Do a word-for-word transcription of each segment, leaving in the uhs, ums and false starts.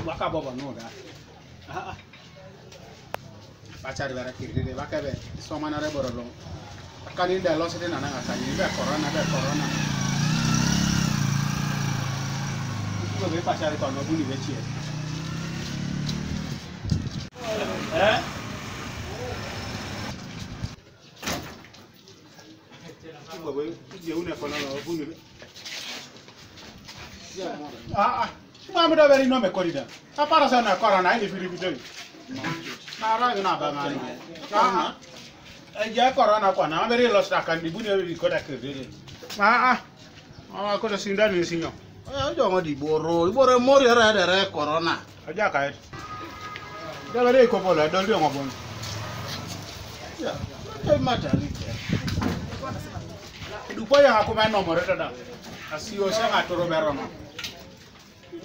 Waka bobo no da. Ah, ah. Pachari bara kiriri, waka be, so mana re boro lo. Kani de lo sete na na kani be corona, be corona. Ko be pachari ko no buni be chie. Eh? Ko be je une ko no buni be. Ah, ah. Mami da beri no me korida. Apara sana corona ini firi bitoi. Mara na ba mani. Ah, ah. Eja corona kwa na beri lo sta kan di buni beri kota kiriri. Ah, ah. Ah, kota sindani sinyo. Eh, jo ngodi boro, boro mori ara da re corona. Aja kaet. Da beri ko bola dol de ngobon. Ya, ke mata ni. Dupa ya aku main nomor itu da. Asio sa ngatoro berono.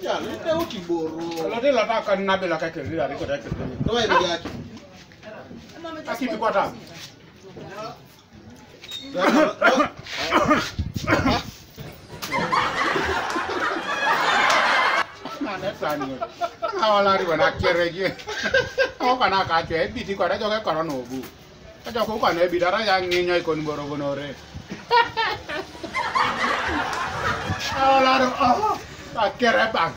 Ya, le te uti boro. Lo de la ta kan na be la ka ke ri ari ko da ke. Do e ya ki. Aki bi kwata. Mana sani. Awala ri wana kere je. Au kana ka ke bi ti ko da jo ke corona obu. Ajo ko kwa ne bi dara ya nginyo ikon boro bonore. Awala ro. Oh, akere bang.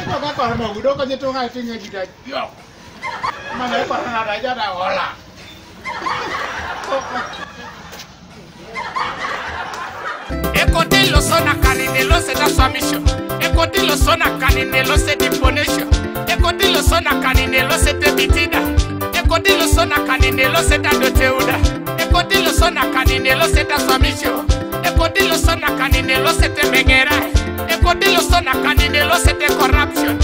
Ko ka corona obu do ko je to ngai tinge jida. Yo. Mana corona da ja da ola. Ekoti lo sona kanine lo se da samisho. Ekoti lo sona kanine lo se diponesho. Ekoti lo sona kanine lo se te bitida. Ekoti lo sona kanine lo se da doteuda. Ekoti lo sona kanine lo se da samisho. Ekoti lo sona kanine lo se te mengera. Ekoti lo sona kanine lo se te corruption.